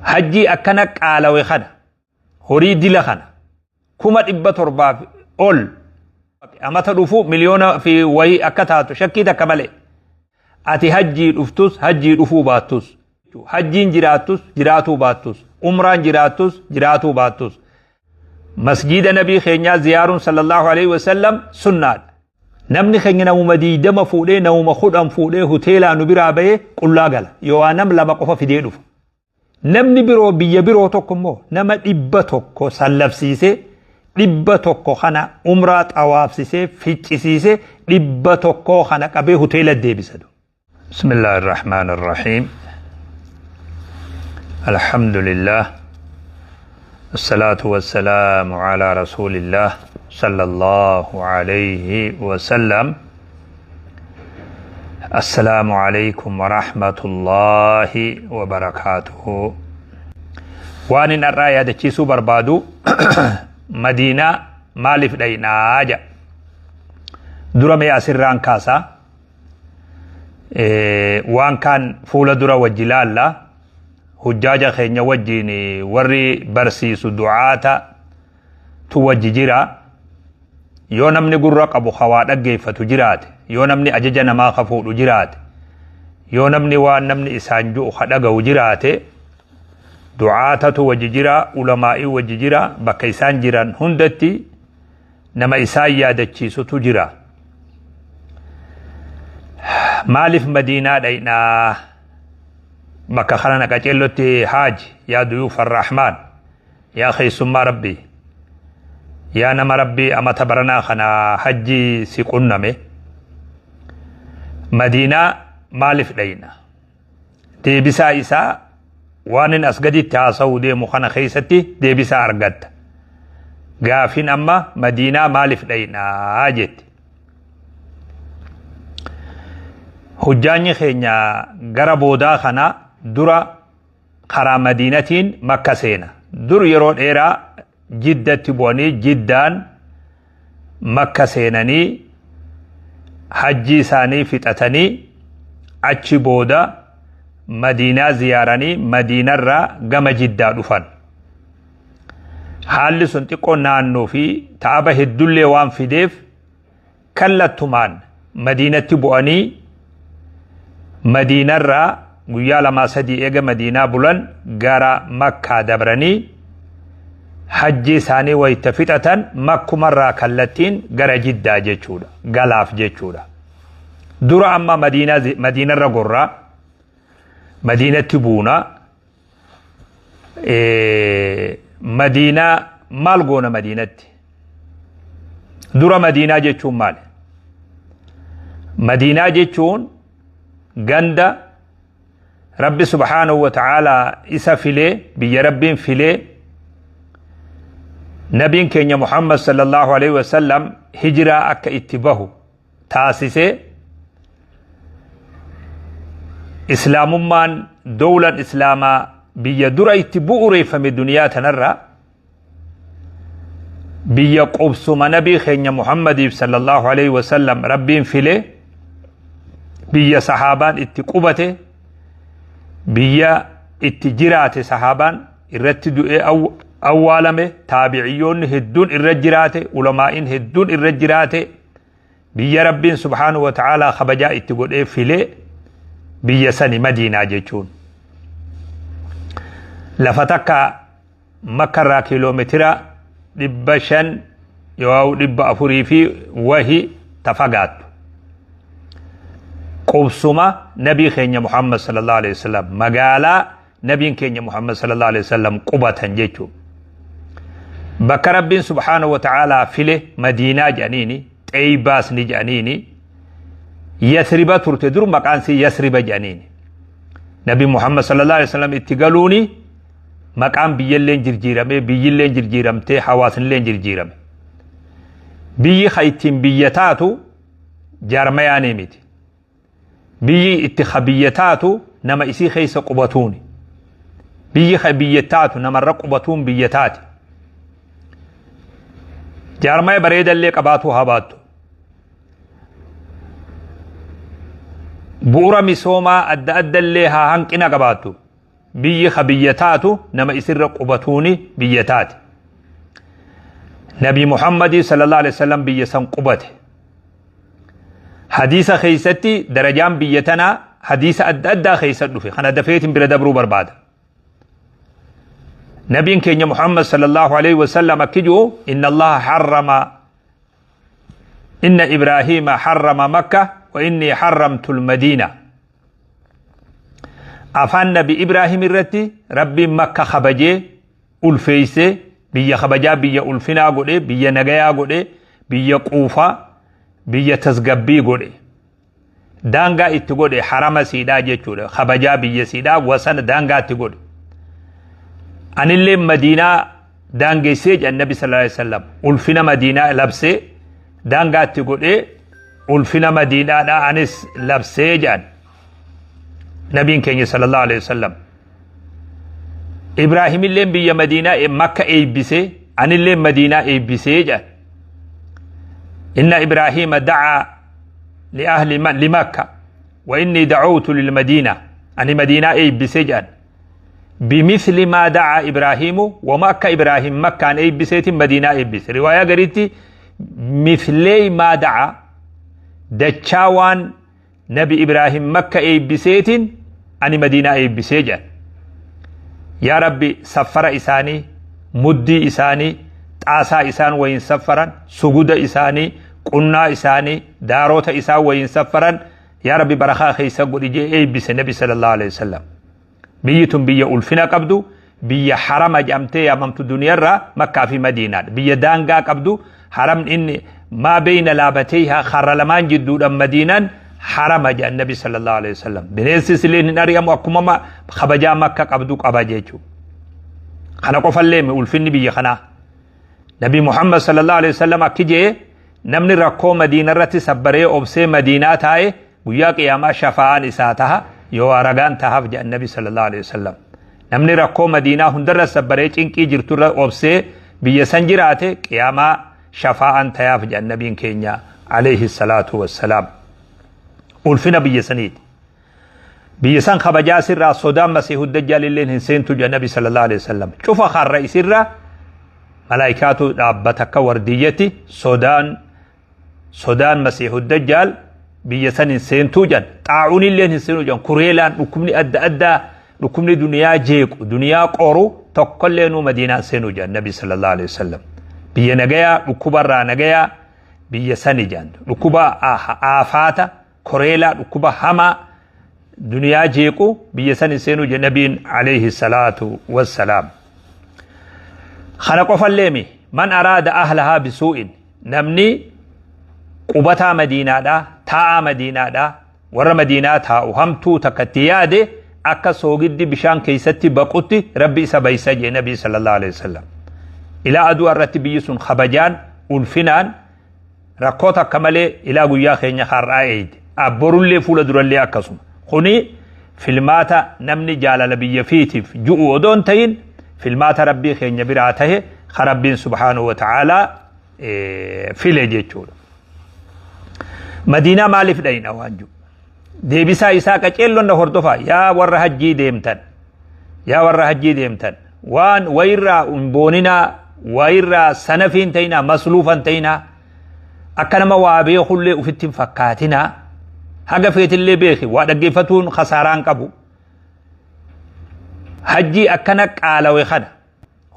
Hajjii akkana qaalawe kana horii dila kana 700,000 ol amata dhufu miliyoona fi wayii akka taatu shakkii takka malee. Ati hajjii dhuftus hajjii dhufuu baattus, hajjiin jiraattus jiraatuu baattus, umraan jiraattus jiraatuu baattus, masjiida nabii keenyaa ziyaaruun sallallahu alaihi wasallam sunnaadha. Namni keenya namuma 20 fuudhee namuma 10 fuudhee hoteelaa nu biraa bahee qullaa gala. Yoo waa nam 2 qofa fidee dhufa. Namni biroo biyya biroo tokko immoo nama 100 sallafsiisee 100 kana umraa xawaafsisee ficcisiisee 100 kana qabee hoteela deebisa. Bismillahirrahmanirrahiim. Alhamdulillah. Assalatu wassalamu ala rasulillah sallallahu alayhi wa sallam. Assalaamu alaikum wa rahmatullahi wa barakaatuhu. Waan hin har'aa yaadachiisuu barbaadu Madiinaa maaliif dhaynaa jedha. Dura mee asirraan kaasaa. Waan kaan fuula dura wajji laalla. Hujjaaja keenya wajjiin warri barsiisu du'aata tu wajji jira. Yoo namni gurra qabu ka waa dhaggeeffatu jiraate, yoo namni ajaja namaa ka fuudhu jiraate, yoo namni waan namni isaan ju'u ka dhaga'u jiraate, du'aatatu wajji jira, ulamaa'ii wajji jira, bakka isaan jiran hundatti nama isaan yaadachiisutu jira. Maaliif Madiinaa dhaynaa? Bakka kana na qaceellotti haaji yaa duyuuf arrahmaan. Yaa keessummaa Rabbii, yaa nama Rabbii amata baranaa kana hajjii si qunname, Madiinaa maaliif dhayna? Deebisaa isaa waanin as gaditti haasa'uu deemu kana keessatti deebisaa argatta. Gaafin amma Madiinaa maaliif dhaynaa jetti. Hujjaanyi keenya gara boodaa kana dura karaa Madiinatiin Makka seena. Dur yeroo dheeraa Jiddatti bu'anii Jiddaan Makka seenanii hajjii isaanii fixatanii achi booda Madiinaa ziyaaranii Madiinarraa gama Jiddaa dhufan. Haalli sun xiqqoo naannoo fi ta'aba heddullee waan fideef kallattumaan Madiinatti bu'anii Madiinarraa guyyaa lamaa sadii eega Madiinaa bulan gara Makkaa dabranii hajjii isaanii wayita fixatan Makkumarraa kallattiin gara Jiddaa jechuudha. Galaaf jechuudha. Dura amma Madiinarra gorraa Madiinatti buuna. Madiinaa maal goona Madiinatti? Dura Madiinaa jechuun maali? Madiinaa jechuun ganda Rabbi subhaanahu wa ta'aalaa isa filee biyya Rabbiin filee nabiin keenya Muhammad sallallahu alaihi wasallam hijiraa akka itti bahu taasisee islaamummaan dowlan islaamaa biyya dura itti bu'ureeffame duniyaa tanarra biyya qubsuma nabii keenya Muhammadiif sallallahu alaihi wasallam Rabbiin file biyya sahaabaan itti qubate biyya itti jiraate sahaabaan irratti du'ee awwaalame taabiciyyoonni hedduun irra jiraate ulamaa'iin hedduun irra jiraate biyya Rabbiin subhaanahu wa ta'aalaa kabajaa itti godhee filee biyya sani Madiinaa jechuun. Lafa takka Makka irraa kiiloomeetira 500 yoo 400 fi wahi ta fagaattu. Qubsuma nabii keenya Muhammad sallallahu alaihi wasallam magaalaa nabiin keenya Muhammad sallallahu alaihi wasallam qubatan jechuudha. Bakka Rabbiin subhaanahu wa ta'aalaa file Madiinaa jedhaniini Xeeybaas ni jedhaniini Yasriba turte dur maqaan sii Yasriba jedhaniini. Nabi Muhammad sallallahu alaihi wasallam itti galuuni maqaan biyyalleen jirjiiramee biyyilleen jirjiiramtee hawaasnilleen jirjiirame. Biyyi ka ittiin biyya taatu jaarmayaanii miti. Biyyi itti ka biyya taatu nama isii keessa qubatuuni. Biyyi ka biyya taatu namarra qubatuun biyya taati. Jaarmaya bareedallee qabaatuu haa baattu. Bu'uura misoomaa adda addallee haa hanqina qabaattu. Biyyi ka biyya taatu nama isirra qubatuuni biyya taati. Nabi Muhammadii sallallahu alaihi wasallam biyya san qubate. Hadiisa keessatti darajaan biyya tanaa hadiisa adda addaa keessa dhufe kana dafeetiin bira dabruu barbaada. Nabiin keenya Muhammad sallallahu alaihi wasallam akki jiru, inna Allaha harrama, inna Ibraahiima harrama Makka wa inni harramtu al-Madiina. Afaan Nabi Ibraahim irratti Rabbiin Makka kabajee ulfeessee, biyya kabajaa, biyya ulfinaa godhee, biyya nagayaa godhee, biyya quufaa, biyya tasgabbii godhe. Daangaa itti godhe, harama siidhaa jechuudha. Kabajaa biyya siidhaa wasana daangaa itti godhe. Anillee Madiinaa daangeessee jedhan Nabi sallallahu alaihi wasallam. Ulfina Madiinaa labsee daangaa itti godhee, ulfina Madiinaadhaa anis labsee jedhan. Nabiin keenya sallallahu alaihi wasallam. Ibraahimillee biyya Madiinaa Makka eebbisee, anillee Madiinaa eebbisee jedhan. Inna Ibraahiima da'aa li'ahli limakka wa inni da'awtu lilmadiina, ani Madiinaa eebbisee jedhan. Bimithli maa da'aa Ibraahiimu, wama akka Ibraahim Makkaan eebbiseetiin Madiinaa eebbise. Riwaayaa gariitti mithlee maa da'aa, dachaa waan Nabi Ibraahim Makka eebbiseetiin ani Madiinaa eebbisee jedhan. Yaa Rabbi, saffara isaanii, muddii isaanii, xaasaa isaan wayiin saffaran, suguda isaanii, qunnaa isaanii, daarota isaan wayiin saffaran, yaa Rabbi barakaa keessa godhi jee eebbise Nabi sallallahu alaihi wasallam. Biyyi tun biyya ulfina qabdu, biyya harama jedhamtee yaamamtu duniyarraa Makkaa fi Madiinaadha. Biyya daangaa qabdu, haramni inni maa beeyna laabateehaa karra lamaan jidduudhaan Madiinaan harama jedhan Nabi sallallahu alaihi wasallam. Bineensi silleen hin ari'amu, akkuma kabajaa Makka qabdu qaba jechuudha. Kana qofallee ulfinni biyya kanaa. Nabi Muhammad sallallahu alaihi wasallam akki jee, namni rakkoo Madiina irratti sabbaree obsee Madiinaa taa'e guyyaa qiyaamaa shafaa'aan isaa taha, yoo ragaan tahaaf jedhan Nabi sallallahu alaihi wasallam. Namni rakkoo Madiinaa hundarra sabbaree, cinqii jirturra obsee biyya san jiraate, qiyaamaa shafaa'aan tayaaf jedhan Nabiin keenya alayhi salaatu wassalaam. Ulfina biyya saniiti. Biyya san kabajaa sirraa sodaan Masiihu Dajjaal illeen hin seentu jedhan Nabi sallallahu alaihi wasallam. Cufa karra isirra malaayikaatu dhaabbata akka wardiyyatti, sodaan Masiihu Dajjaal biyya san hin seentuu jedhan. Xaa'uun illeen hin seenuu jedhan. Kureelaan, dhukkubni adda addaa, dhukkubni duniyaa jeequ, duniyaa qoru tokkollee nuu Madiinaan seenuu jedhan Nabi sallallahu alaihi wasallam. Biyya nagayaa, dhukkubarraa nagayaa biyya sani jedhan. Dhukkuba aafaata, koreelaa, dhukkuba hamaa duniyaa jeequ biyya san hin seenuu jedhan Nabiin alayhi salaatu wassalaam. Kana qofallee mi, man araada ahlahaa bisuu'in, namni qubataa Madiinaadhaa, taa'aa Madiinaadhaa, warra Madiinaa taa'u hamtuu takka itti yaade, akka soogiddi bishaan keessatti baqutti Rabbi isa baysa jee Nabii sallallahu alaihi wasallam. Ilaa aduu irratti biyyi sun kabajaan ulfinaan rakkoo takka malee ilaa guyyaa keenya har'aa eeyde. Abborullee fuula durallee akkasuma. Kuni filmaata namni jaalala biyya fiitiif ju'u odoo hin ta'in, filmaata Rabbii keenya biraa tahe, ka Rabbiin subhaanahu wa ta'aalaa file jechuudha. Madiinaa maaliif dhayna waan jiru? Deebisaa isaa qaceellon na hordofaa, yaa warra hajjii deemtan. Yaa warra hajjii deemtan, waan wayirraa hin booninaa, wayirraa sanafii hin ta'inaa, masluufa hin ta'inaa, akka nama waa beekullee ufitti hin fakkaatinaa. Haga feetillee beeki, waa dhaggeeffatuun kasaaraan qabu. Hajjii akkana qaalawe kana,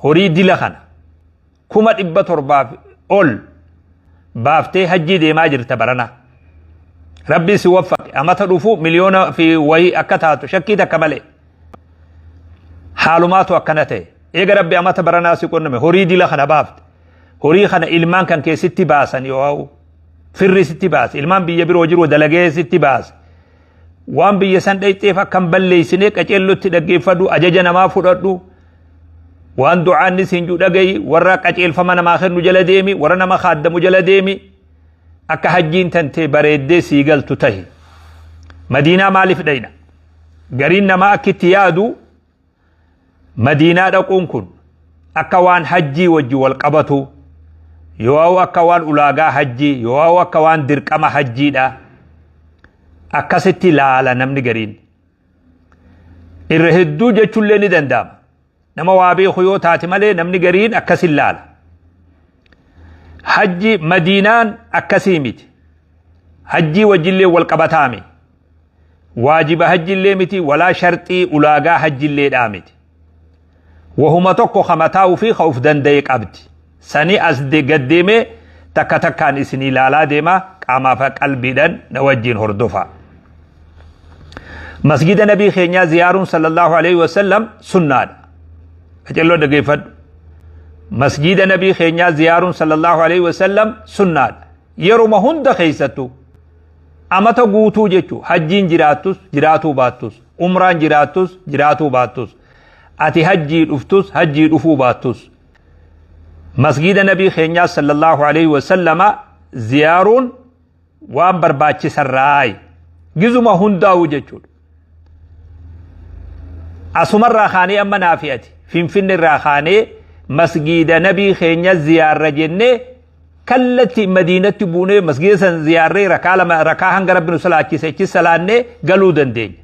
horii dila kana 700,000 ol baaftee hajjii deemaa jirta barana. Rabbi si waffaqe, amata dhufu miliyoona fi wayii akka taatu shakkii takka malee. Haalumaatu akkana ta'e. Eega Rabbi amata baranaa si qunname, horii dila kana baafte. Horii kana ilmaan kan keessatti baasan, yoo firri sitti baase, ilmaan biyya biroo jiru dalagee sitti baase. Waan biyya san dhayxeef akka hin balleessine qaceellotti dhaggeeffadhu, ajaja namaa fudhadhu. Waan du'aanni siin jiru dhagayi, warra qaceelfama namaa kennu jala deemi, warra nama kaaddamu jala deemi. Akka hajjiin tantee bareeddee sii galtu tahi. Madiinaa maaliif dhayna? Gariin namaa akka itti yaadu, Madiinaa dhaquun kun akka waan hajjii wajji wal qabatu, yoo akka waan ulaagaa hajjii, yoo akka waan dirqama hajjiidha. Akkasitti laala namni gariin. Irra hedduu jechuullee ni danda'ama. Nama waa beeku yoo taate malee namni gariin akkas hin laala. Hajji Madiinaan akkasii miti. Hajjii wajjillee wal qabataami. Waajiba hajjillee miti walaa sharxii ulaagaa hajjilleedhaa miti. Wahuma tokko ka mataa ufii ka uf danda'e qabdi. Sani as gad deemee takka takkaan isinii laalaa deema qaamaa fi qalbiidhaan na wajjin hordofaa. Masgida nabii keenyaa ziyaaruun sallallahu alaihi wasallam sunnaadha. Qacello dhageeffadhu. Masjida nabii keenyaa ziyaaruun sallallahu alaihi wasallam sunnaadha. Yeruma hunda keessattuu amata guutuu jechuu hajjiin jiraattus jiraatuu baattus umraan jiraattus jiraatuu baattus ati hajjii dhuftus hajjii dhufuu baattus masgida nabii keenyaa sallallahu alaihi wasallama ziyaaruun waan barbaachisarraayi gizuma hundaa'u jechuudha. Asumarraa kaanee amma naafi ati Finfinne irraa kaanee masgiida nabii keenya ziyaarra jennee kallatti Madiinatti buunee masgiida san ziyaarree rakaa lama rakaa hanga rabbi nu salaachise achi salaannee galuu dandeenya.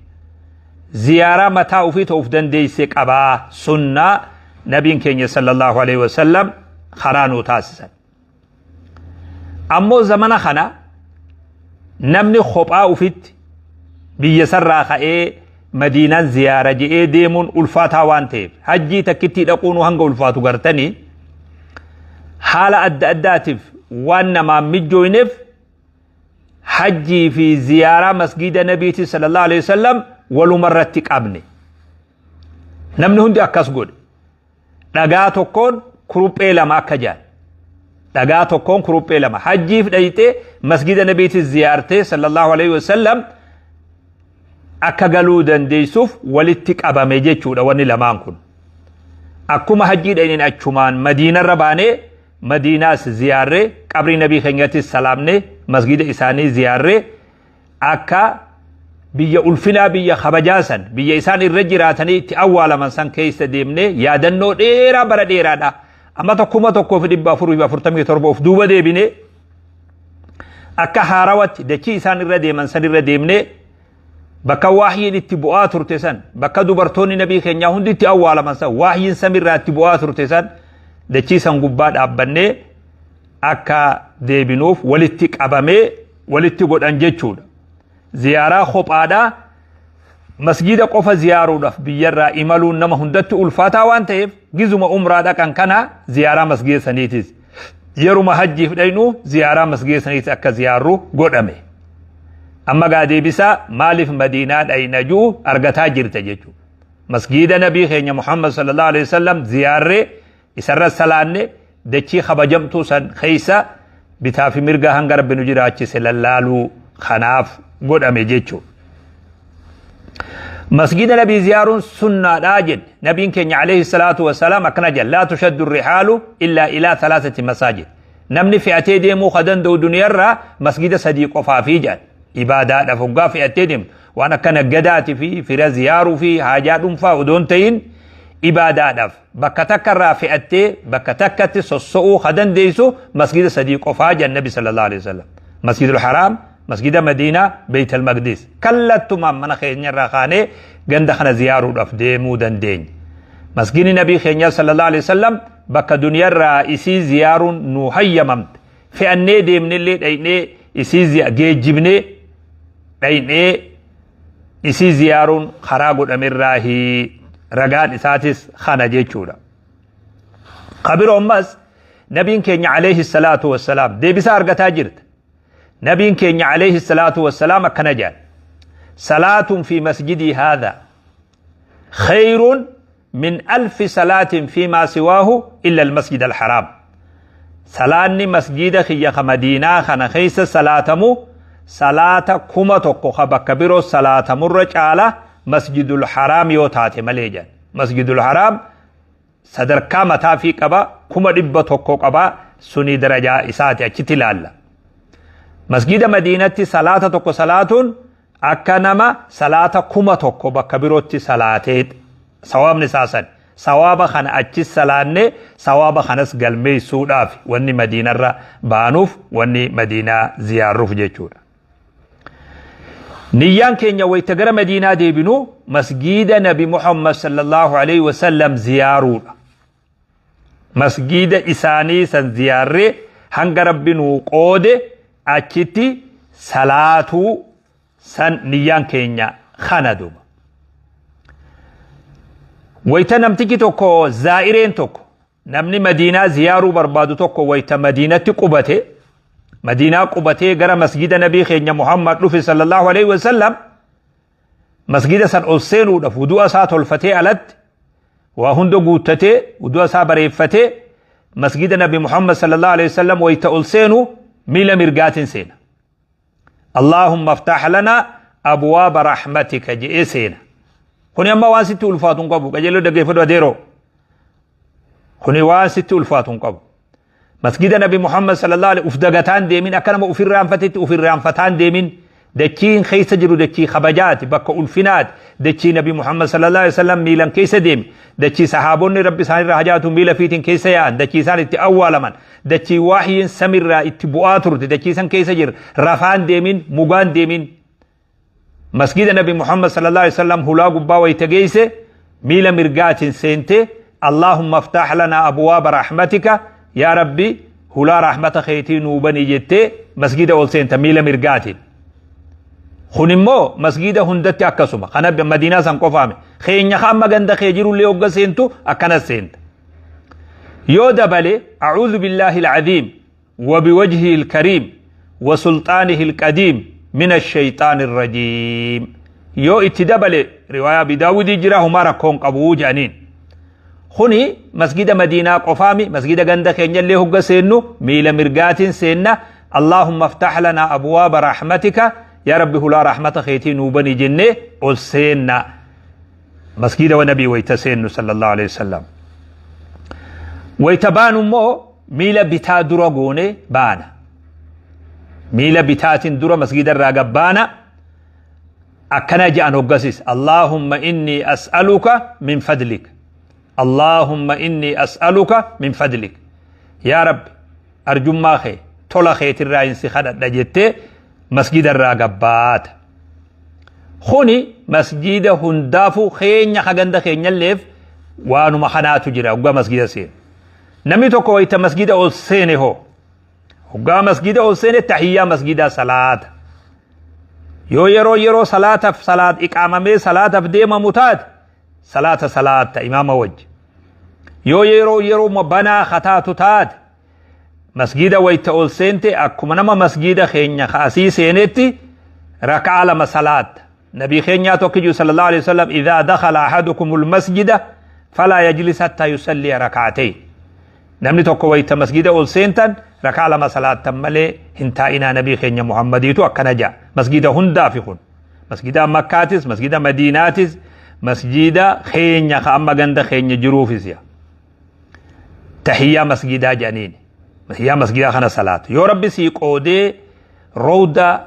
Ziyaaraa mataa ofii ta'uuf dandeesse qabaa sunnaa nabiin keenya sallallahu alaihi wasallam karaa nuu taasisan. Ammoo zamana kana namni kophaa ufitti biyya sarraa ka'ee Madiinaan ziyaara je'ee deemuun ulfaataa waan ta'eef hajjii takkittii dhaquun hanga ulfaatu gartanii haala adda addaatiif waan namaan mijjooyneef hajjii fi ziyaaraa masgiida nabiitii sallallahu alaihi wasallam walumarratti qabne. Namni hundi akkas godhe. Dhagaa tokkoon kuruphee lama akka jaan. Dhagaa tokkoon kuruphee lama. Hajjiif dhayxee masgida nabiitis ziyaartee sallallahu alaihi wasallam akka galuu dandeessuuf walitti qabame jechuudha wanni lamaan kun. Akkuma hajjii dhaynin achumaan Madiinarra baanee Madiinaas ziyaarree qabrii nabii keenyattis salaamnee masgida isaanii ziyaarree akka biyya ulfinaa biyya kabajaa san biyya isaan irra jiraatanii itti awwaalaman san keessa deemnee yaadannoo dheeraa bara dheeraadha. Amata 1447 of duuba deebinee akka haarawatti dachii isaan irra deeman san irra deemnee bakka waahyiin itti bu'aa turte san bakka dubartoonni nabii keenyaa hundi itti awwaalaman san waahyiin samirraa itti bu'aa turte san dachii san gubbaa dhaabbannee akka deebinuuf walitti qabamee walitti godhan jechuudha. Ziyaaraa kophaadhaa masgiida qofa ziyaaruudhaaf biyyarraa imaluun nama hundatti ulfaataa waan ta'eef gizuma umraa dhaqan kana ziyaaraa masgiida saniitis yeruma hajjiif dhaynu ziyaaraa masgiida saniitis akka ziyaarru godhame. Amma gaa deebisaa maaliif Madiinaa dhayna ji'u argataa jirta jechuudha. Masgiida nabii keenya Muhammad sallallahu alaihi wasallam ziyaarree isarra salaanne dachii kabajamtuu san keessa bitaa fi mirga hanga rabbi nu jiraachise lallaaluu kanaaf godhame jechuudha. Masgida nabii ziyaaruun sunnaadhaa jedhe nabiin keenya alayhi salaatu wasalaam akkana jedha laa tushaddu rihaalu illaa ilaa thalathati masaajid. Namni fe'atee deemuu ka danda'u duniyarraa masgida sadii qofaafii jedhan. Ibaadaadhaaf hoggaa fe'attee deemtu waan akka naggadaati fi fira ziyaaruu fi haajaa dhuunfaa odoon ta'in ibaadaadhaaf bakka takka irraa fe'attee bakka takkatti sosso'uu ka dandeessu masgida sadii qofaa jedhan nabi sallallahu alaihi wasallam. Masjidul Haraam, masgida Madiinaa, Beeytal Maqdis. Kallattumaan mana keenya irraa kaanee ganda kana ziyaaruudhaaf deemuu dandeenya. Masgidni nabii keenyaa sallallahu alaihi wasallam bakka duniyarraa isii ziyaaruun nu hayyamamte. Fe'annee deemnellee dhaynee isii geejjibnee dhaynee isii ziyaaruun karaa godhamerraahi ragaan isaatis kana jechuudha. Kabiroo ammas nabiin keenya alayhi salaatu wassalaam deebisaa argataa jirta. Nabiin keenya alayhi salaatu wassalaam akkana jedhan. Salaatun fi masjidii haadha khayrun min alfi salaatin fi maa siwaahu illa almasjid alharaam. Salaanni masjida kiyya ka Madiinaa kana keessa salaatamu salaata 1000 ka bakka biroo salaatamurra caala masjidul haraam yoo taate malee jedhan. Masjidul haraam sadarkaa mataa fi qaba 100,000 qaba suni darajaa isaati achitti ilaalla. Masjida Madiinatti salaata tokko salaatuun akka nama salaata 1000 bakka birootti salaatee sawaabni isaa san. Sawaaba kana achis salaannee sawaaba kanas galmeessuudhaaf wanni Madiinarra baanuuf wanni Madiinaa ziyaarruuf jechuudha. Niyyaan keenya wayta gara Madiinaa deebinu masgiida Nabi Muhammad sallallahu alaihi wasallam ziyaaruudha. Masgiida isaanii san ziyaarree hanga Rabbi nuu qoode achitti salaatuu san niyyaan keenya kana duuba. Wayta namtichi tokko zaa'ireen tokko Namni Madiinaa ziyaaruu barbaadu tokko wayta Madiinatti qubate, Madiinaa qubatee gara masgida Nabii keenya Muhammad dhufe sallallahu alaihi wasallam, masgida san ol seenuudhaaf wudu'a isaa tolfatee alatti waa hunda guuttatee wudu'a isaa bareeffatee masgida Nabi Muhammad sallallahu alaihi wasallam wayta ol seenu miila mirgaatiin seena. Allaahumma aftah lana abwaaba rahmatika je'ee seena. Kuni amma waan sitti ulfaatu hin qabu. Qajeeloo dhaggeeffadhu adeeroo. Kuni waan sitti ulfaatu hin qabu. Masgida Nabi Muhammad sallallahu alaihi uf dagataan deemin akka nama ufirraanfatetti ufirraanfataan deemin dachiin keessa jiru dachii kabajaati bakka ulfinaati dachii Nabi Muhammad sallallahu alaihi wasallam miilan keessa deemi dachii sahaabonni rabbi isaanirraa hajaatu miila fiitiin keessa yaa'an dachii isaan itti awwaalaman Dachii waahyiin samirraa itti bu'aa turte dachii san keessa jira. Rafaan deemin, mugaan deemin. Masgida Nabi Muhammad sallallahu alaihi wasallam hulaa gubbaa wayita geesse miila mirgaatiin seente Allahumma aftah lanaa abwaaba rahmatika yaa Rabbi hulaa rahmata keetii nuu bani jettee masgida ol seenta miila mirgaatiin. Kun immoo masgida hundatti akkasuma. Kana Madiinaa san qofaame. Keenya ka amma ganda kee jirullee hogga seentu akkanas seenta. Yoo dabale a'uudhu billaahi al'aziim wa biwajhihi al-kariim wa sulxaanihi al-qadiim min ash-shayxaani ar-rajiim. Yoo itti dabale riwaayaa Abi Daawudii jira homaa rakkoon qabu jedhaniin. Kuni masgida Madiinaa qofaami masgida ganda keenyallee hogga seennu miila mirgaatiin seenna Allaahumma aftah lanaa abwaaba rahmatika yaa Rabbi hulaa rahmata keetii nuu bani jennee ol seenna. Masgiida wa nabii wayta seennu sallallahu alaihi wasallam. Wayta baanu immoo miila bitaa dura goone baana. Miila bitaatiin dura masgiida irraa gabbaana. Akkana je'an hoggasis Allaahumma inni as'aluka min fadlik. Allaahumma inni as'aluka min fadlik. Yaa Rabbi arjummaa kee tola keetirraa hin si kadhadha jettee masgiida irraa gabbaata. Kuni masjiida hundaafuu keenya ka ganda keenyalleef waanuma kanaatu jira hoggaa masgiida seenu. Namni tokko wayita masgiida ol seene hoo hoggaa masgiida ol seene tahiyyaa masgiidaa salaata. Yoo yeroo yeroo salaataf salaat iqaamamee salaataf deemamu taate salaata salaatta imaama wajji. Yoo yeroo yeroo banaa kataatu taate Masgiida wayta ol seente akkuma nama masgiida keenya ka asii seenetti raka'aa lama salaatta. Nabii keenyaa tokko jiru sallallahu alaihi wasallam idhaa dakhala ahadukumul masjida falaa yajlis hattaa yusalliya raka'atayn. Namni tokko wayta masgiida ol seentan raka'aa lama salaattan malee hin taa'inaa nabii keenya Muhammadiitu akkana ja'a. Masgiida hundaafi kun. Masgiida Makkaatis, masgiida Madiinaatis, masgiida keenya ka amma ganda keenya jiruufis yaa. Tahiyyaa masgiidaa jedhaniin. Tahiyyaa masgiidaa kana salaatu. Yoo Rabbi sii qoodee rawda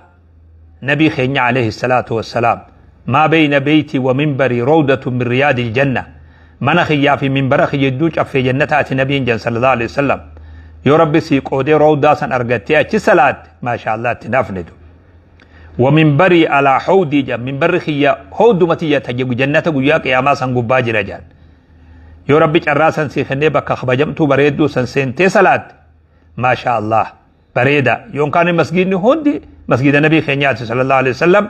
nabii keenya alayhi salaatu wassalaam. Maa beeyna beeyti wa minbarii rawdatu min riyaadil janna. Mana kiyyaa fi minbara kiyya jidduu caffee jannataati nabiin jedhan sallallahu alayhi wasallam. Yoo Rabbi sii qoodee rawdaa san argattee achi salaatte maasha Allah itti nafnitu. Wa minbarii alaa hawdii jedhan minbarri kiyya hawduma tiyya jannata guyyaa qiyaamaa san gubbaa jira jedhan. Yoo Rabbi carraa san sii kennee bakka kabajamtuu bareedduu san seentee salaatte maashaa Allah bareeda yoon kaane masgiidni hundi masgiida nabii keenyaati sallallahu alaihi wasallam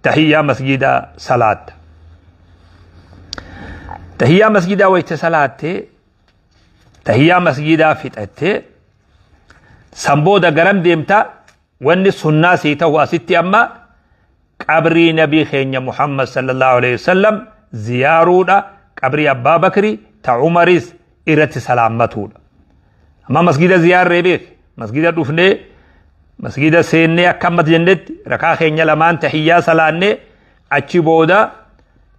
tahiyyaa masgiida salaatta. Tahiyyaa masgiidaa wayita salaattee tahiyyaa masgiidaa fixattee san booda garam deemta wanni sunnaa sii ta'u asitti amma Qabrii Nabii keenya Muhammad sallallahu alaihi wasallam ziyaaruudha, qabrii Abbaa Bakri ta Umaris irratti salaammatuudha. Amma masgida ziyaarree beek, masgida dhufnee, masgida seennee akka amma jennetti rakaa keenya lamaan tahiyyaa salaannee achi booda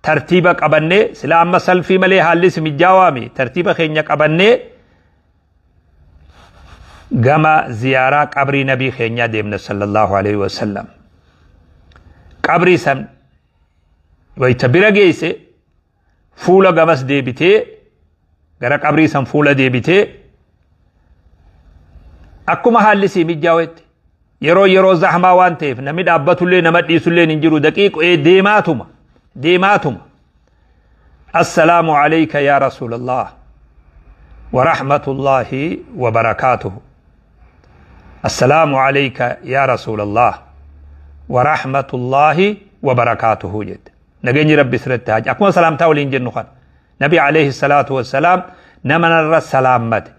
tartiiba qabannee sila amma salfii malee haalli si mijjaawaami tartiiba keenya qabannee gama ziyaaraa qabrii nabii keenyaa deemna sallallahu alaihi wasallam. Qabrii san wayta bira geesse fuula gamas deebitee gara qabrii san fuula deebitee akkuma haalli sii mijjaawetti Yeroo yeroo zahmaa waan ta'eef namni dhaabbatullee nama dhiisullee hin jiru daqiiqee deemaatuma deemaatuma. Assalaamu alayka yaa Rasuulallah wa rahmatullahi wa barakaatuhu. Assalaamu alayka yaa Rasuulallah wa rahmatullahi wa barakaatuhu jette. Nageenyi Rabbi sirratti haa akkuma salaamtaa waliin jennu kana. Nabi alayhi salaatu wassalaam nama narra salaammate.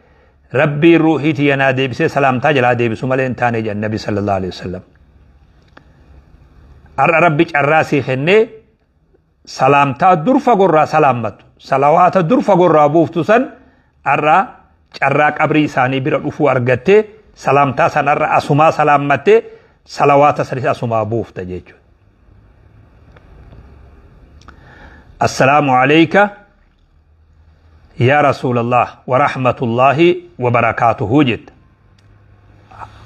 Rabbiin ruuhii tiyya naa deebisee salaamtaa jalaa deebisu malee hin taane jedhan Nabi sallallahu alayhi wasallam. Har'a Rabbi carraa sii kennee salaamtaa dur fagorraa salaammattu salawaata dur fagorraa buuftu san har'a carraa qabrii isaanii bira dhufuu argattee salaamtaa san har'a asumaa salaammattee salawaata sanis asumaa buufta jechuudha. Assalaamu alayka yaa Rasuulallah wa rahmatullahi wa barakaatuhu jetta.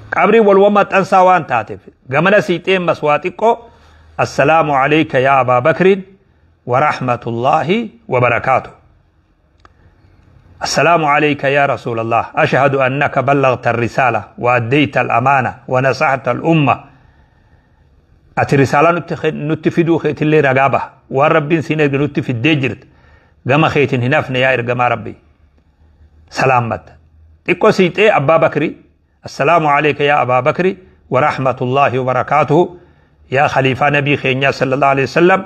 Qabrii waluma maxxansaa waan taateef gamana siixee ammas waa xiqqoo assalaamu alayka yaa Abaa Bakriin wa rahmatullahi wa barakaatuhu. السلام عليك يا رسول الله أشهد أنك بلغت الرسالة وأديت الأمانة ونصحت الأمة Ati risaalaa nutti nutti fiduu keetillee ragaa baha. Waan Rabbiin siin erge nutti fiddee jirta. Gama keetiin hin hafne yaa ergamaa Rabbii. Salaammatta. Xiqqoo siixee Abbaa Bakrii. Assalaamu alayka yaa Abaa Bakri wa rahmatullaahi wa barakaatuhu. Yaa khaliifaa nabii keenyaa sallallahu alayhi wasallam.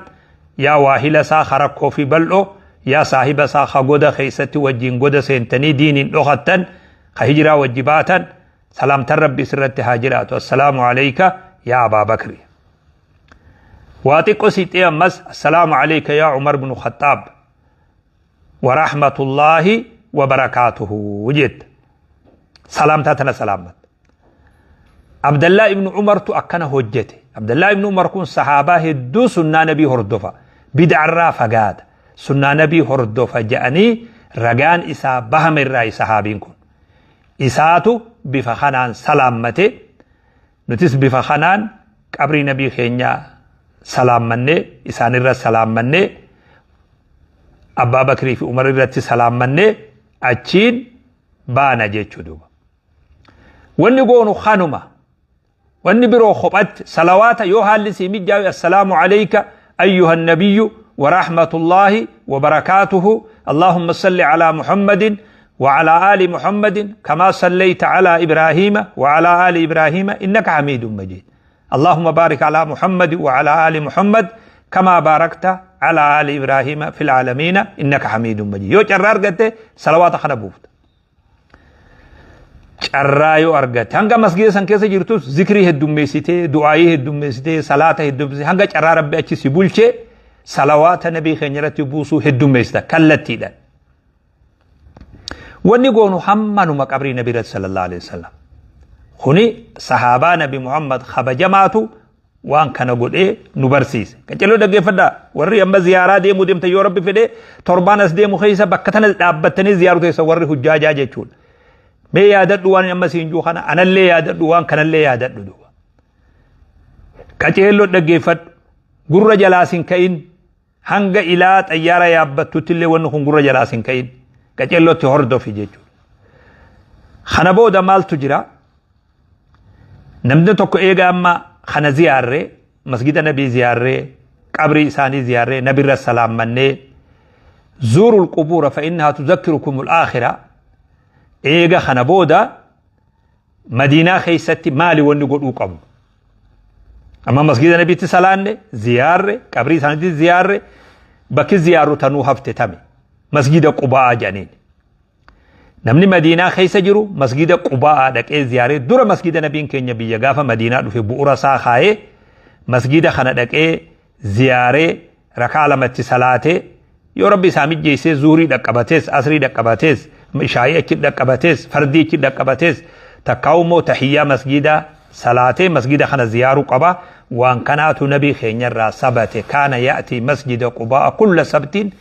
Yaa waahila isaa ka rakkoo fi bal'oo. Yaa saahiba isaa ka goda keessatti wajjin goda seentanii diiniin dhokattan ka hijiraa wajji baatan. Salaamtan Rabbi sirratti haa jiraatu. Assalaamu alayka yaa Abaa Bakri. Waa xiqqo siixee ammas assalaamu alayka yaa Umar ibn Khattaab wa rahmatullaahi wa barakaatuhu jetta. Salaamtaa tana salaammatta. Abdallaa ibn Umartu akkana hojjete. Abdallaa ibn Umar kun sahaabaa hedduu sunnaa nabii hordofa. Bid'arraa fagaata. Sunnaa nabii hordofa jedhanii ragaan isaa bahame irraa sahaabiin kun. Isaatu bifa kanaan salaammate, nutis bifa kanaan qabrii nabii keenyaa salaammannee, isaanirra salaammannee, Abbaa Bakrii fi Umar irratti salaammannee achiin baana jechuu duuba. Wanni goonu kanuma. Wanni biroo kophatti salawaata yoo haalli sii mijjaawe assalaamu alayka ayyuha nabiyyu wa rahmatullaahi wa barakaatuhu allahumma salli alaa muhammadin wa alaa aali muhammadin kamaa sallayta alaa ibraahiima wa alaa aali ibraahiima innaka hamiidun majiid allahumma baarik alaa muhammadi wa alaa aali muhammad kamaa baarakta alaa aali ibraahiima fil aalamiina innaka hamiidun majiid yoo carraa argatte salawaata kana buufta. Carraa yoo argatte hanga masgiida san keessa jirtus zikrii heddummeessitee du'aayii heddummeessitee salaata heddummeessitee hanga carraa rabbi achi si bulchee salawaata nabii keenya irratti buusuu heddummeessita kallattiidhaan. Wanni goonu hammanuma qabrii nabii irratti sallallahu alaihi wasallam. Kuni sahaabaa nabi Muhammad kabajamaatu waan kana godhee nu barsiise. Qaccaloo dhaggeeffadhaa warri amma ziyaaraa deemuu deemtan yoo rabbi fedhee torbaan as deemu keessa bakka tana dhaabbattanii ziyaaru keessa warri hujjaajaa jechuudha. Mee yaadadhu waan amma siin jiru kana anallee yaadadhu waan kanallee yaadadhu duuba. Qaceelloo dhaggeeffadhu gurra jalaa sin ka'in hanga ilaa xayyaara yaabbattutti illee wanni kun gurra jalaa sin ka'in qaceellootti hordofi jechuudha. Kana booda maaltu jira? Namni tokko eega amma kana ziyaarree masgida nabii ziyaarree qabrii isaanii ziyaarree nabirra salaammannee zuurul qubuura fa innahaa tuzakkirukumul aakhira eega kana booda madiinaa keessatti maali wanni godhuu qabnu? Amma masgida nabiitti salaanne ziyaarre qabrii isaaniitti ziyaarre bakki ziyaarru tanuu hafte tami masgida quba'aa jedhaniin. Namni Madiinaa keessa jiru masgida Qubaa'aa dhaqee ziyaaree dura masgida nabiin keenya biyya gaafa Madiinaa dhufe bu'ura isaa kaayee masgida kana dhaqee ziyaaree rakaa lamatti salaatee yoo rabbi isaa mijjeessee zuhurii dhaqqabatees asrii dhaqqabatees ishaayii achi dhaqqabatees fardii achi dhaqqabatees takkaa'u immoo tahiyyaa masgida salaatee masgida kana ziyaaruu qaba waan kanaatu nabii keenyarraa sabate kaana ya'tii masjida Qubaa'a kulla sabtiin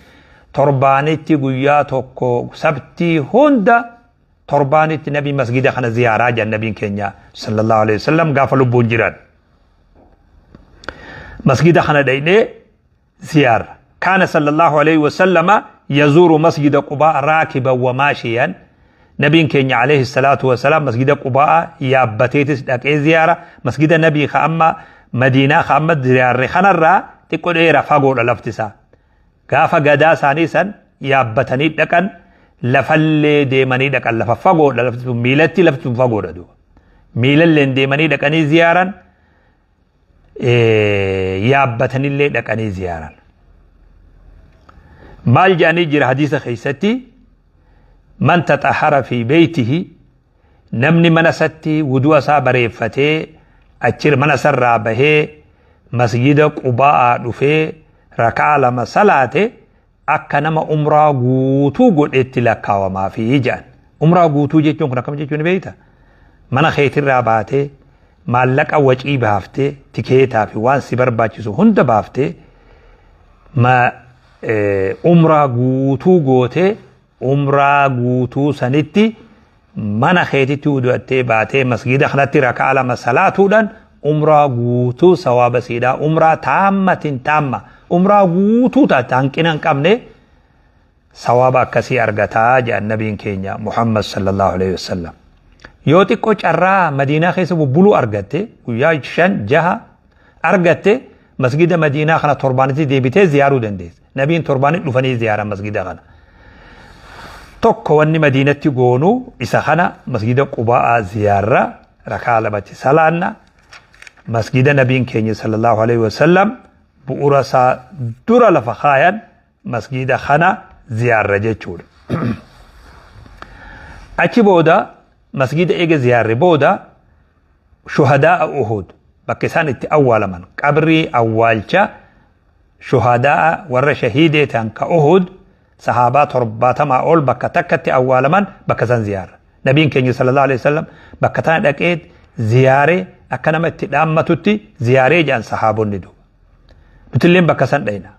Torbaanitti guyyaa tokko sabtii hunda torbaanitti nabi masgida kana ziyaaraa jedhan nabiin keenya sallallahu alaihi wasallam gaafa lubbuun jiran. Masgida kana dhaynee ziyaarra. Kaana sallallahu alaihi wasallama yazuuru masjida Qubaa raakiban wa maashiyan. Nabiin keenya alayhi salaatu wasalaam masgida Qubaa yaabbateetis dhaqee ziyaara. Masgida nabii ka amma Madiinaa ka amma ziyaarre kanarraa xiqqoo dheera, fagoodha lafti isaa. Gaafa gadaa isaanii san yaabbatanii dhaqan, lafallee deemanii dhaqan, lafa fagoodha lafti sun, miilatti lafti sun fagoodha duuba. Miilalleen deemanii dhaqanii ziyaaran, yaabbatanillee dhaqanii ziyaaran. Maal jedhanii jira hadiisa keessatti? Man taxahara fi beeytihi, namni mana isatti wudu'a isaa bareeffatee achi mana isarraa bahee masjida Qubaa'aa dhufee rakaa 2 salaate, akka nama umraa guutuu godhetti lakkaawamaafi jedhan. Umraa guutuu jechuun kun akkam jechuun beekta? Mana keetirraa baatee, maallaqa wacii baaftee, tikeetaa fi waan si barbaachisu hunda baaftee, ma umraa guutuu gootee, umraa guutuu sanitti mana keetitti wudu'attee baatee masgida kanatti rakaa 2 salaatuudhaan umraa guutuu sawaaba siidhaa, umraa taammatin taamma, umraa guutuu taate hanqina hin qabne sawaaba akkasii argataa jedhan nabiin keenya Muhammad sallallahu alaihi wasallam. Yoo xiqqoo carraa Madiinaa keessa bubbuluu argatte, guyyaa 5 6 argatte, masgida Madiinaa kana torbaanitti deebitee ziyaaruu dandeessa. Nabiin torbaanitti dhufanii ziyaaran masgida kana. Tokko wanni Madiinatti goonu isa kana: masgida Qubaa'aa ziyaarra, rakaa 2tti salaanna, masgida nabiin keenya sallallahu alaihi wasallam bu'ura isaa dura lafa kaayan masgida kana ziyaarra jechuudha. Achi booda, masgida eega ziyaarre booda, shuhadaa Uhud bakka isaan itti awwaalaman, qabrii awwaalcha shuhadaa warra shahiidee ta'an ka Uhud, sahaabaa 70 ol bakka takkatti awwaalaman, bakka san ziyaarra. Nabiin keenya sallallahu alaihi wasallam bakka tana dhaqee ziyaaree akka nama itti dhaammatutti ziyaaree jedhan sahaabonni duuba. Nutilleen bakka san dhayna.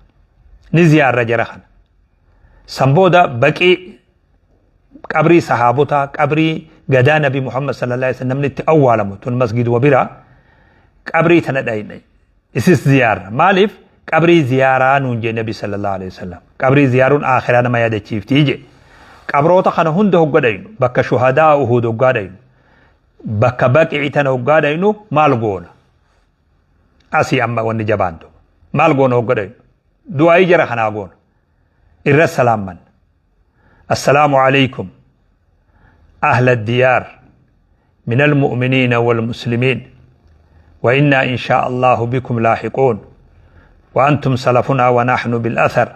Ni ziyaarra jara kana. San booda baqii, qabrii sahaabotaa, qabrii gadaa Nabi Muhammad sallallahu alaihi wasallam namni itti awwaalamu tun masgiduma bira, qabrii tana dhayna. Isis ziyaarra. Maaliif? Qabrii ziyaaraa nuun jee Nabi sallallahu alaihi wasallam. Qabrii ziyaaruun akhiraa nama yaadachiiftii jee. Qabroota kana hunda hogga dhaynu, bakka shuhadaa Uhud hoggaa dhaynu, bakka baqii tana hoggaa dhaynu maal goona? Asii amma wanni jabaan duuba. Maal goona hogga dhaynu? Du'aayii jara kanaa goona. Irra salaamman. Assalaamu alaykum. أهل الديار من المؤمنين والمسلمين، وإنا إن شاء الله بكم لاحقون، وأنتم سلفنا ونحن بالأثر،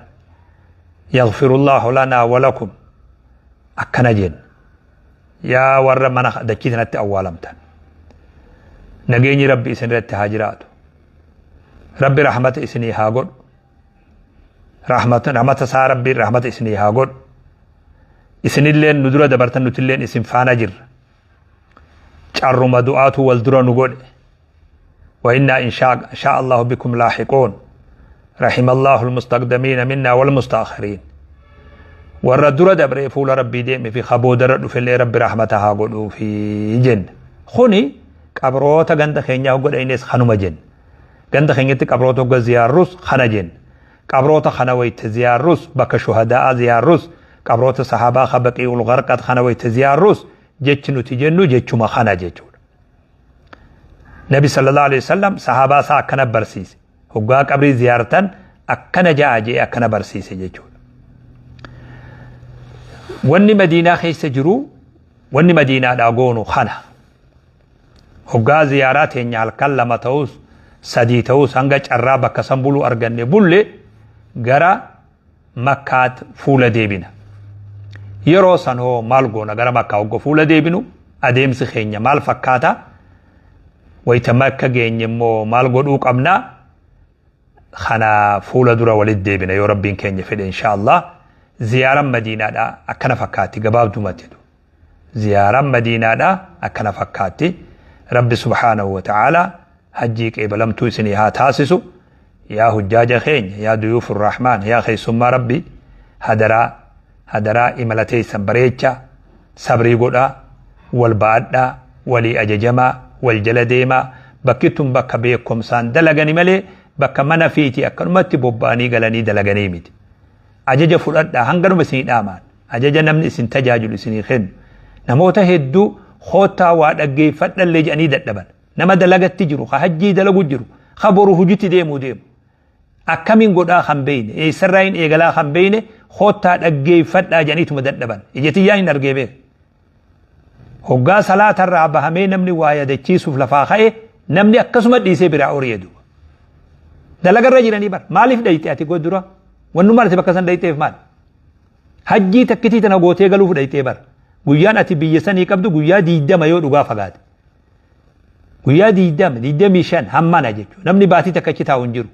يغفر الله لنا ولكم. Akkana jenna. Yaa warra mana dachii sanatti awwaalamtan, nageenyi Rabbi isin irratti haa jiraatu. Rabbi rahmata isinii haa godhu. Rahmata isaa, Rabbi rahmata isinii haa godhu. Isinilleen nu dura dabartan, nutilleen isin faana jirra. Carruma du'aatu wal dura nu godhe. وإنا إن شاء الله بكم لاحقون، رحم الله المستقدمين منا والمستأخرين. Warra dura dabree fuula Rabbii deeme fi kaboodarra dhufellee Rabbi rahmata haa godhuu fi jenna. Kuni qabroota ganda keenyaa hogga dhaynes kanuma jenna. Ganda keenyatti qabroota hogga ziyaarrus kana jenna. Qabroota kana wayta ziyaarrus, bakka shuhadaa ziyaarrus, qabroota sahaabaa ka Baqii'ul Gharqad kana wayta ziyaarrus jechi nuti jennu jechuma kana jechuudha. Nabi sallallahu alaihi wasallam sahaabaa isaa akkana barsiise. Hoggaa qabrii ziyaartan akkana ja'a jee akkana barsiise jechuudha. Wanni Madiinaa keessa jiru, wanni Madiinaadhaa goonu kana. Hoggaa ziyaaraa teenya halkan 2 ta'us 3 ta'us, hanga carraa bakka san buluu arganne bulle, gara Makkaat fuula deebina. Yeroo san hoo maal goona? Gara Makkaa hogga fuula deebinu adeemsi keenya maal fakkaata? Wayita Makka geenye immoo maal godhuu qabna? Kana fuula dura walitti deebina yoo Rabbiin keenya fedhe, insha Allah. Ziyaaran Madiinaadha akkana fakkaatti gabaabdumatti. Ziyaaran Madiinaadha akkana fakkaatti. Rabbi subhaanahu wa ta'ala hajjii qeebalamtuu isinii haa taasisu. Yaa hujjaaja keenya, yaa duyuufur rahmaan, yaa keessummaa Rabbi, hadaraa hadaraa imala teessan bareecha, sabrii godhaa, wal ba'adhaa, walii ajajamaa, wal jala deemaa. Bakki tun bakka beekumsaan dalagani malee bakka mana fiiti akkanumatti bobba'anii galanii dalaganii miti. Ajaja fudhadhaa, hanganuma isinii dhaamaan. Ajaja namni isin tajaajilu isinii kennu. Namoota hedduu koottaa waa dhaggeeffadhallee jedhanii dadhaban. Nama dalagatti jiru, ka hajjii dalagu jiru, ka boru hujitti deemuu deemu. Akkamiin godhaa kan beeyne, eessarraa hin eegalaa kan beeyne, koottaa dhaggeeffadhaa jedhaniituma dadhaban. Ija tiyyaan hin argee beeka. Hoggaa salaatarraa bahamee namni waa yaadachiisuuf lafaa ka'e, namni akkasuma dhiisee biraa ori'e duuba. Dalagarra jiranii bara. Maaliif dhayxe ati dura? Wannummaan ati bakka san dhayxeef maali? Hajjii takkitii tana gootee galuuf dhayxee bara. Guyyaan ati biyya sanii qabdu guyyaa 20 yoo dhugaa fagaate. Guyyaa 20, 25 hammana jechuudha. Namni baatii takka achi taa'u hin jiru.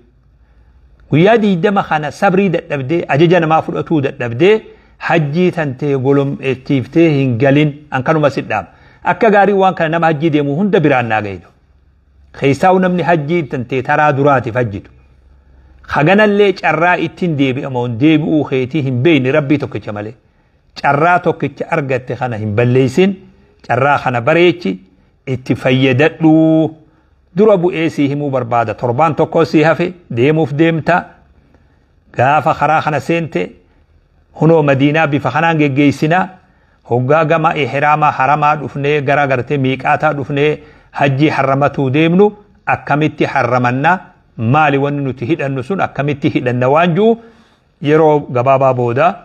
Guyyaa 20 kana sabrii dadhabdee, ajaja namaa fudhatuu dadhabdee, hajjii tantee golomchiiftee hin galin, an kanuma si dhaama. Akka gaarii waan kana nama hajjii deemu hunda biraan naa gahitu. Keessaa'u namni hajjii tantee taraa duraatiif hajjitu. Haganallee carraa ittiin deebi'amoon deebi'uu keetii hin beekne rabbii tokkicha malee. Carraa tokkicha argatte kana hin balleessin, carraa kana bareechi, itti fayyadadhu. Dura bu'ee sii himuu barbaada. Torbaan tokko sii hafe deemuuf deemta. Gaafa karaa kana seente hunoo Madiinaa bifa kanaan geggeessinaa. Hoggaa gama ihraamaa haramaa dhufnee gara gartee miiqaataa dhufnee hajjii harramatuu deemnu akkamitti harramannaa, maali wanni nuti hidhannu sun, akkamitti hidhanna waan jiru yeroo gabaabaa booda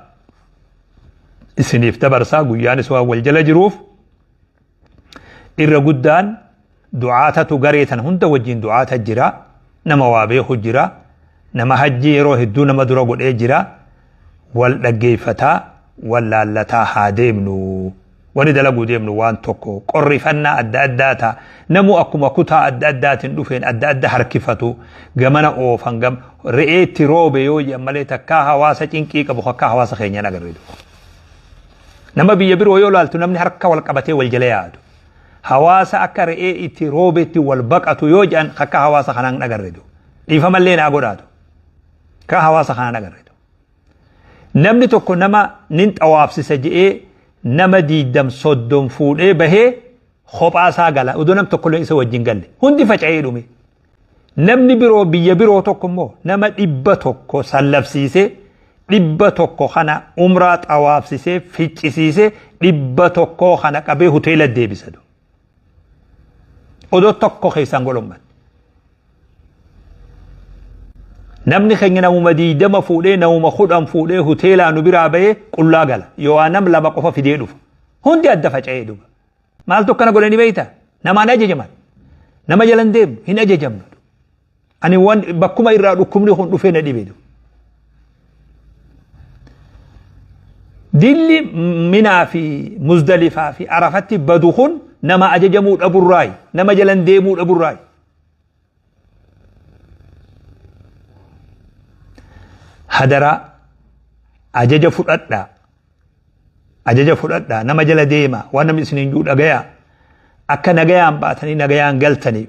isiniif dabarsaa. Guyyaanis waan wal jala jiruuf irra guddaan du'aatatu garee tan hunda wajjin du'aata jira, nama waa beeku jira, nama hajjii yeroo hedduu nama dura godhee jira. Wal dhaggeeffataa, wal laallataa haa deemnu. Wani dalaguu deemnu waan tokko qorrifannaa adda addaa ta'a. Namu akkuma kutaa adda addaatiin dhufeen adda adda harkifatu, gamana oofan, gam re'eetti roobe yoo jedhan malee takkaa hawaasa cinqii qabu akka hawaasa keenyaan agarre. Nama biyya biroo yoo laaltu namni harka wal qabatee wal jala yaadu. Hawaasa akka re'ee itti roobetti wal baqatu yoo jedhan akka hawaasa kanaan agarre. Dhiifamallee naa godhaatu. Akka hawaasa kanaan agarre. Namni tokko nama nin xawaafsisa je'ee nama 20 30 fuudhee bahee kophaa isaa gala. Odoo nam tokkollee isa wajjin galle. Hundi faca'ee dhume. Namni biroo biyya biroo tokko immoo nama 100 sallafsiisee, 100 kana umraa xawaafsisee ficcisiisee, 100 kana qabee hoteela deebisa. Odoo tokko keessaan golomman. Namni keenya namuma 20 fuudhee, namuma 10 fuudhee hoteelaa nu biraa bahee qullaa gala. Yoo nam lama qofa fidee dhufa. Hundi adda faca'ee dhufa. Maaltu akkana godhanii beektaa? Namaan ajajaman. Nama jalan deemu hin ajajamnu. Ani waan bakkuma irraa dhukkubni kun dhufee na dhibe. Dilli Minaa fi Muzdalifaa fi Arafatti badu kun nama ajajamuu dhaburraayi. Nama jalan deemuu dhaburraayi. Hadaraa ajaja fudhadhaa. Ajaja fudhadhaa, nama jala deema, waan namni isiniin jiru dhagayaa. Akka nagayaan baatanii nagayaan galtaniif,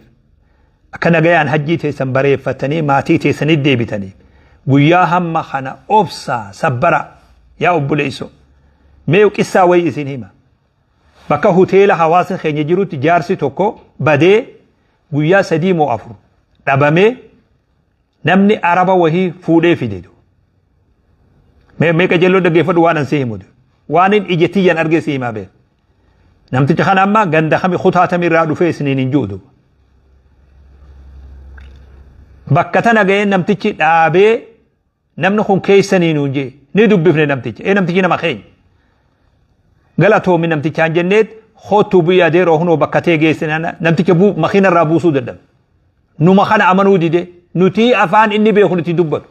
akka nagayaan hajjii teessan bareeffatanii maatii teessanii deebitaniif, guyyaa hamma kana obsaa sabbara yaa obboleessoo. Mee qissaa wayii isin hima. Bakka hoteela hawaasni keenya jirutti jaarsi tokko badee guyyaa 3 moo 4 dhabamee namni araba wahii fuudhee fide. Mee mee qajeelloo dhaggeeffadhu waan an si himu. Waan hin ija tiyyan argee si himaa beeku. Namticha kana amma ganda kami kutaa tamirraa dhufee isiniin hin jiru. Bakka tana ga'ee namtichi dhaabee, namni kun keessanii nuun jee, ni dubbifne namticha. Ee, namtichi nama keenya. Galatoomi namtichaan jenneet, kootuu biyya adeeroo hunoo bakka ta'e geessina, namticha makiina irraa buusuu dadhabe. Numa kana amanuu dide, nuti afaan inni beeku nuti dubbatu.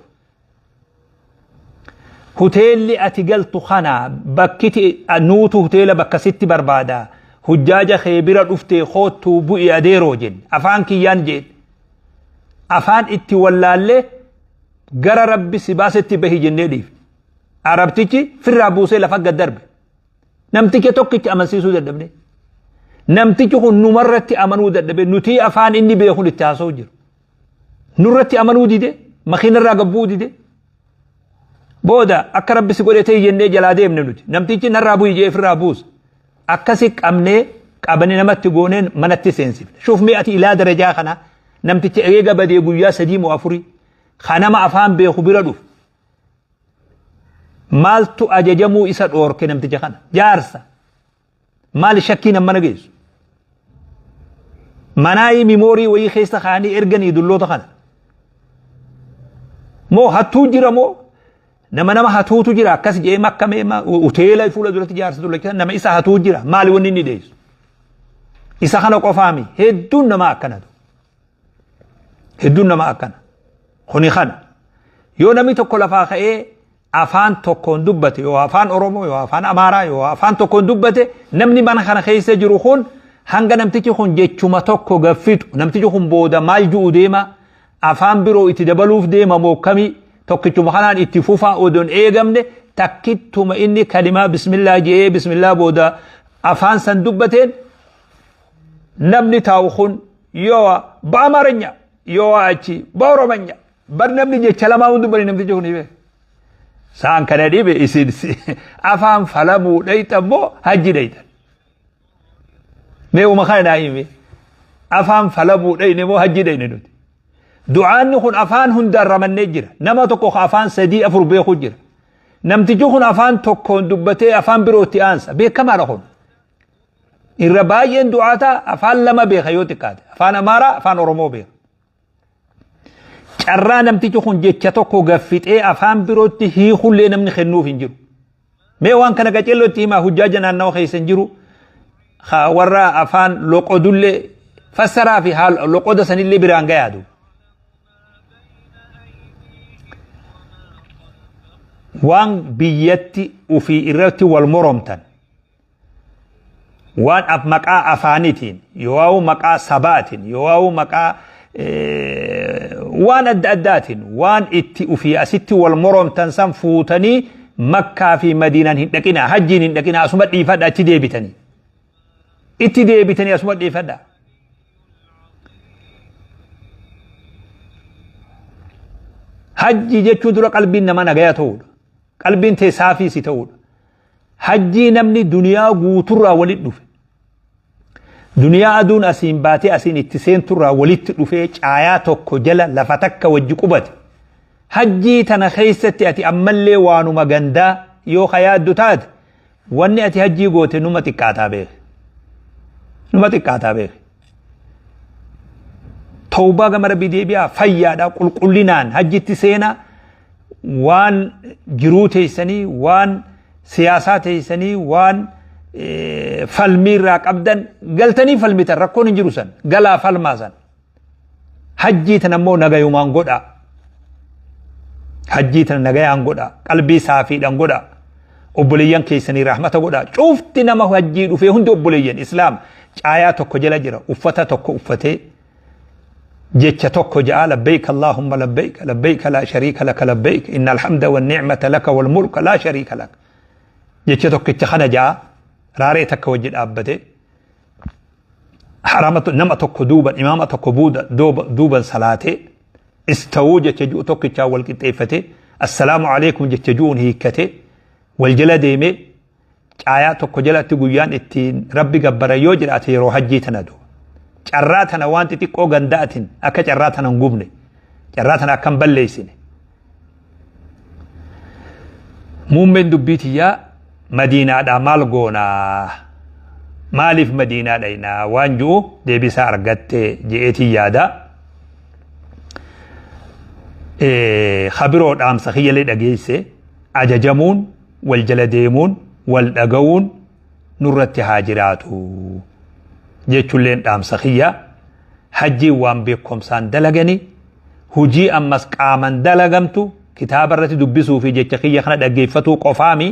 Hoteelli ati galtu kana bakkiti nuutu hoteela bakka sitti barbaada. Hujjaaja kee bira dhuftee koottuu bu'i adeeroo jenne. Afaan kiyyaan jeen. Afaan itti wallaallee gara rabbi si baasetti bahi jennee dhiifne. Arabtichi firraa buusee lafa gad darbe. Namticha tokkicha amansiisuu dadhabne. Namtichi kun numarratti amanuu dadhabe, nuti afaan inni beekun itti haasa'u jiru. Nurratti amanuu dide, makiinarraa gabbuu dide. Booda akka rabbi si godhe ta'e jennee jalaa deemne nuti. Namtichi narraa bu'i jee ofirraa buusa. Akkasi qabnee qabanii namatti gooneen manatti seensifne. Shuuf mee ati ilaa darajaa kana, namticha eega badee guyyaa 3 moo 4 kanama afaan beeku bira dhufu. Maaltu ajajamuu isa dhoorke namticha kana? Jaarsa. Maali shakkiin ammana geessu? Manaayii mimoorii wayii keessa kaa'anii erganii dulloota kana. Moo hattuu jira moo nama nama hatuutu jira akkas jedhee makkamee uteela fuula duratti jaarsa dullacha nama isa hatuu jira maali wanni inni dheessu? Isa kana qofaami hedduun namaa akkanatu. Hedduun namaa akkana. Kuni kana. Yoo namni tokko lafaa ka'ee afaan tokkoon dubbate yoo afaan Oromoo yoo afaan Amaaraa yoo afaan tokkoon dubbate namni mana kana keessa jiru kun hanga namtichi kun jechuma tokko gaffixu namtichi kun booda maal ju'u deema afaan biroo itti dabaluuf deema moo kamii tokkichuma kanaan itti fufaa odoon eegamne takkittuma inni kalimaa bismillaa je'ee bismillaa booda afaan san dubbateen namni taa'u kun yoo በአማርኛ yoo achi በኦሮመኛ bar namni jecha lamaa hundi bari namtichi kun hime saan kana dhibe isin afaan falamuu dhayxan moo hajji dhayxan mee uma kana naa hime afaan falamuu dhayne moo hajji dhayne nuti du'aanni kun afaan hundaan ramannee jira nama tokko afaan sadii afur beeku jira namtichi kun afaan tokkoon dubbatee afaan birootti aansa beekamaadha kun irra baay'een du'aataa afaan lama beeka yoo xiqqaate afaan Amaaraa afaan Oromoo beeka. Carraa namtichi kun jecha tokko gaffixee afaan birootti hiikullee namni kennuuf hin jiru. Mee waan kana qaceellootti himaa hujjaaja naannawa keessa hin jiru. Warra afaan loqodullee fassaraa fi haala loqoda sanillee biraan gayaadu. Waan biyyatti ufii irratti wal moromtan waan maqaa afaanitiin yoo maqaa sabaatiin yoo maqaa waan adda addaatiin waan itti ufii asitti wal moromtan san fuutanii Makkaa fi Madiinaan hin dhaqinaa hajjiin hin dhaqinaa asuma dhiifadha achi deebitanii itti deebitanii asuma dhiifadha. Hajji jechuun dura qalbiin nama nagaya ta'uudha. Qalbiin tee saafii si ta'uudha. Hajjii namni duniyaa guuturraa walitti dhufe. Duniyaa aduun asiin baatee asiin itti seenturraa walitti dhufee caayaa tokko jala lafa takka wajji qubate. Hajjii tana keessatti ati ammallee waanuma gandaa yoo ka yaaddu taate wanni ati hajjii goote numa xiqqaataa beeke. Numa xiqqaataa beeke. Tawbaa gama rabbii deebi'aa fayyaadhaa qulqullinaan hajjitti seenaa waan jiruu teessanii waan siyaasaa teessanii waan falmii irraa qabdan galtanii falmitan rakkoon hin jiru san galaa falmaa san hajjii tana immoo nagayumaan godhaa hajjii tana nagayaan godhaa qalbii saafiidhaan godhaa obboleeyyan keessanii rahmata godhaa cufti nama hajjii dhufee hundi obboleeyyan islaam caayaa tokko jala jira uffata tokko uffatee jecha tokko ja'a labbayk allahumma labbayk labbayk laa shariika laka labbayk inna alhamda wan ni'mata laka wal mulka laa shariika laka jecha tokkicha kana ja'a raaree takka wajji dhaabbate harama nama tokko duuban imaama tokko duuban salaatee istawuu jecha ju'u tokkichaa wal qixxeeffate assalaamu alaikum jecha ju'uun hiikkate wal jala deemee caayaa tokko jalatti guyyaan ittiin rabbi gabbara yoo jiraate yeroo hajjii tana duuba. Carraa tana waan xixiqqoo ganda'atin akka carraa tana hin gubne carraa tana akka hin balleessine. Muummeen dubbii tiyyaa Madiinaadhaa maal goonaa maaliif Madiinaa dhaynaa waan ju'u deebisaa argatte je'eetiin yaada. Kabiroo dhaamsa kiyyalee dhageesse ajajamuun wal jala deemuun wal dhaga'uun nurratti haa jiraatu jechuulleen dhaamsa kiyya hajjiin waan beekumsaan dalagani hujii ammas qaaman dalagamtu kitaaba irratti dubbisuu fi jecha kiyya kana dhaggeeffatuu qofaami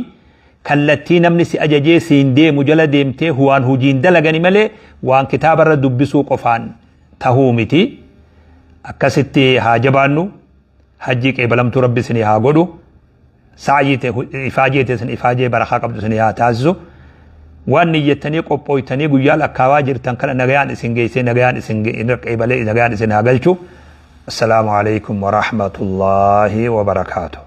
kallattii namni si ajajee siin deemu jala deemtee waan hujiin dalagani malee waan kitaaba irra dubbisuu qofaan tahuu miti akkasitti haa jabaannu hajjii qeebalamtuu rabbi isinii haa godhu sa'yii ta'e ifaajee ta'e isin ifaajee barakaa qabdu isinii haa taasisu waan niyyattanii qophooytanii guyyaa lakkaawaa jirtan kana nagayaan isin geessee nagayaan isin qeebalee nagayaan isin haa galchu. Assalaamu alaikum wa rahmatullahi wa barakaatuh.